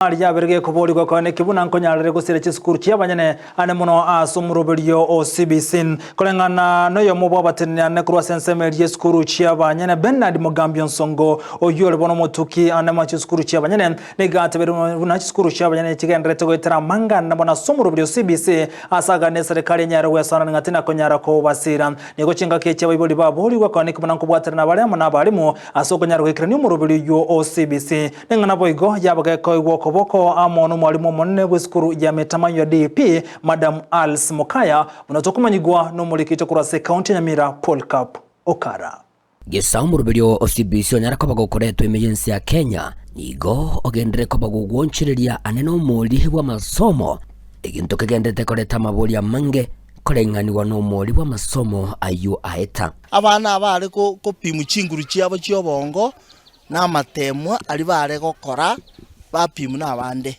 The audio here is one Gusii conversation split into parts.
Aria abere gekoborigwa koeneki buna nkonyarere gosiria chisukuru chi'abanyene ane mono ase omoroberio o CBC. Koreng'ana noyomo bw'abateneneri ane korwa ase ensemo eria y'esukuru chi'abanyene Bernard Mugambi Onsongo oyio ore bono omotuki ane mono chisukuru chi'abanyene nigo atebeire buna chisukuru chi'abanyene chigendererete goetera amang'ana mono ase omoroberio o CBC ase agane eserekari enyare gwesoanania ng'a tinakonyara kobasira. Nigo chingaki echi abaibori baborigwe koeneki buna nkobwaterana bare amo nabarimu ase okonyara goikerania omoroberio oyio o CBC. Neng'ana boigo yabagekoigwa okoboko amo nomwalimu omonene bw'esukuru ya Metamanyo ya DEP, Madam Alice Mokaya, buna tokomanyigwa nomorikito korwa ase ekaunti ya Nyamira Polycarp Okara. Gesa omoroberio o CBC onyare koba gokoretwa ime y'ense ya Kenya, nigo ogenderere koba gogwonchoreria ane nomori bw'amasomo, egento kegenderete koreta amaborio amange koreng'anigwa nomori bw'amasomo ayio aeta. Abana aba are kopimwa chinguru chiabo chi'obongo na amateemwa aria baare gokora bapimwa nabande.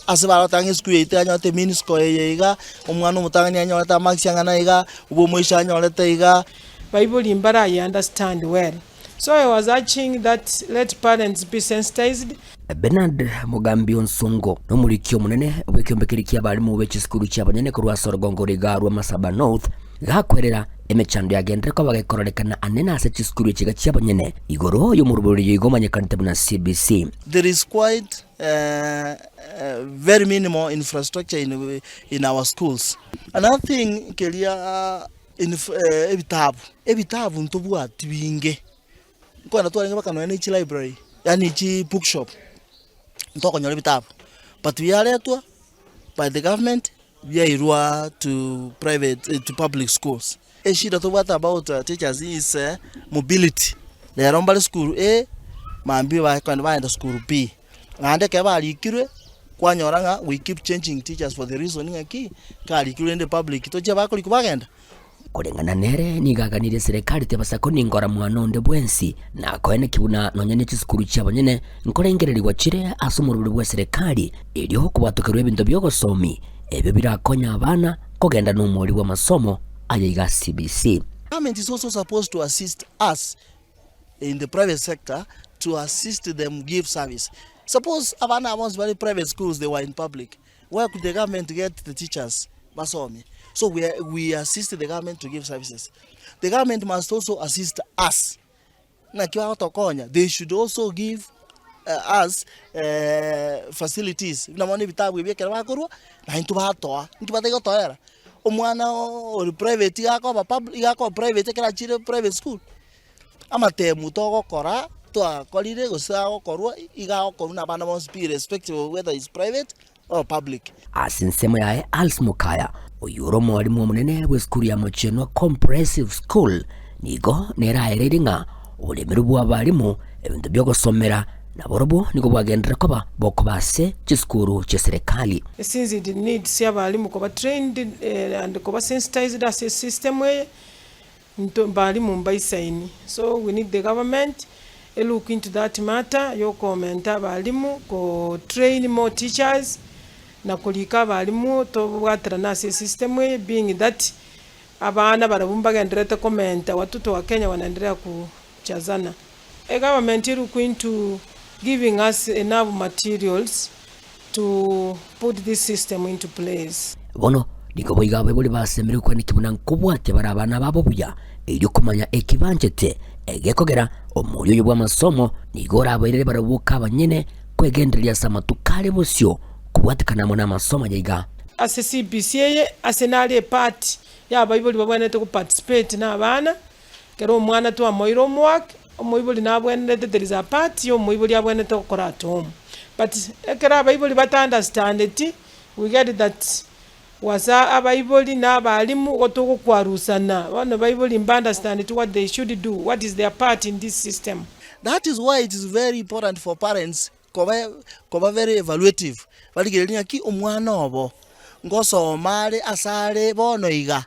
Ase bagoteba ng'a esukuru yaito yanyorete mean score eye iga, omwana omotang'ani anyorete amarks ang'ana iga, obwo omoisho anyorete iga. Baibori mbaraye understand well so I was urging that let parents be sensitized. Bernard Mogambi Onsongo nomoriki omonene bw'ekeombe keria ki'abarimu be chisukuru chi'abanyene korwa ase orogongo rw'iga rwa Masaba North, gakwerera emechando yagenderere koba gekororekana anene ase chisukuru echiga chi'abanyene igoro y'omoroberio igo omanyekanete buna CBC. There is quite very minimal infrastructure in, in our schools. Another thing keria ebitabu, ebitabu ntobwati binge. Nkoenda twarenge mpaka nonya ne chilibrary, yaani chibookshop, ntokonyora ebitabu, but biaretwa by the government, biairwa to private to public schools. Eshida tobwate about teachers is mobility, rero mbare sukuru A, mambia bakogenda bagenda sukuru B, naende ekero barikirwe, kwanyora ng'a we keep changing teachers for the reason ng'aki, karikirwe rende public tochia bakorikwa bagenda. Koreng'ana nere nigo aganirie eserekari tebasa koningora mwana onde bwensi, na koeneki buna nonya ne chisukuru chi'abanyene nkorengererigwa chire ase omorweri bw'eserekari, erio kobwatokerwa ebinto bi'ogosomi ebio birakonye abana kogenda nomori bw'amasomo aya iga CBC. Government is also supposed to assist us in the private sector to assist them give service. Suppose abana aba bonsi bare private schools they were in public, Where could the government get the teachers basomie? So we, are, we assist the government to give services. The government must also assist us. Naki bagotokonya, they should also give uh, us uh, facilities. Buna bono ebitabu ebi ekero bakorwa, na intwe batoa. Inki batari gotoera? Omwana ore private iga akoba public, iga akoba private ekero achire private school. Amatemu togokora, twakorire gose agokorwa, iga agokorwa na abana bonsi pi irrespective of whether is private or public. Ase ensemo yaye Alice Mokaya, oyio ore omwalimu omonene bw'esukuru ya Mochenwa Comprehensive School, nigo nere aereire ng'a oboremeru bw'abalimu, ebinto bi'ogosomera, naborobwo nigo bwagenderere koba bokoba ase chisukuru chi'eserekari. Since it needs abalimu koba trained and koba sensitized ase esystem eye, Intwe mbarimu mbaisaini, so we need the government e look into that matter yokomenta abalimu, ko train more teachers, na korika abalimu tobwaterane ase esystem eye being that abana barabwo mbagendererete komenta watoto wa Kenya wanaendelea kuchazana. E government e look into giving us enough materials to put this system into place. Bono nigo boigo abaibori basemereire kwaneki buna nkobwatia bare abana babo buya, erio komanya eki banchete, egekogera omoyio oyo bw'amasomo nigo orabairere barabwo boka abanyene kwegendereria ase amatuko are bosio kobwatekana amo namasomo aya iga. Ase CBC eye ase nare epart ya abaibori babwenerete go participate na abana, ekero omwana twamoire homework, omoibori nabwenerete there is a part ya omoibori abwenerete gokora at home. But ekero abaibori bata understandeti, we get that wasa abaibori na abalimu igo togokwarusana, bono baibori mba understandeti what they should do, what is their part in this system. That is why it is very important for parents koba koba very evaluative, barigererie ng'aki omwana obo ngosoma are ase are bono iga.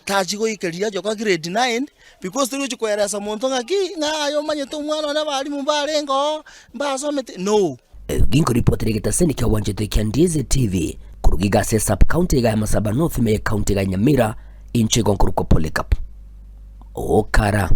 Tachi goikeria joka grade 9 because tori gochi koeresa monto ng'aki ng'a aye omanyete omwana one abalimu mbarenge oo mbasomete no. Ginkoripotera egetaseni kia Wanchete kia Ndizi TV koruga iga ase sub county iga ya Masaba North ime ye county iga ya Nyamira inche igo nkorokwa Polycarp Okara.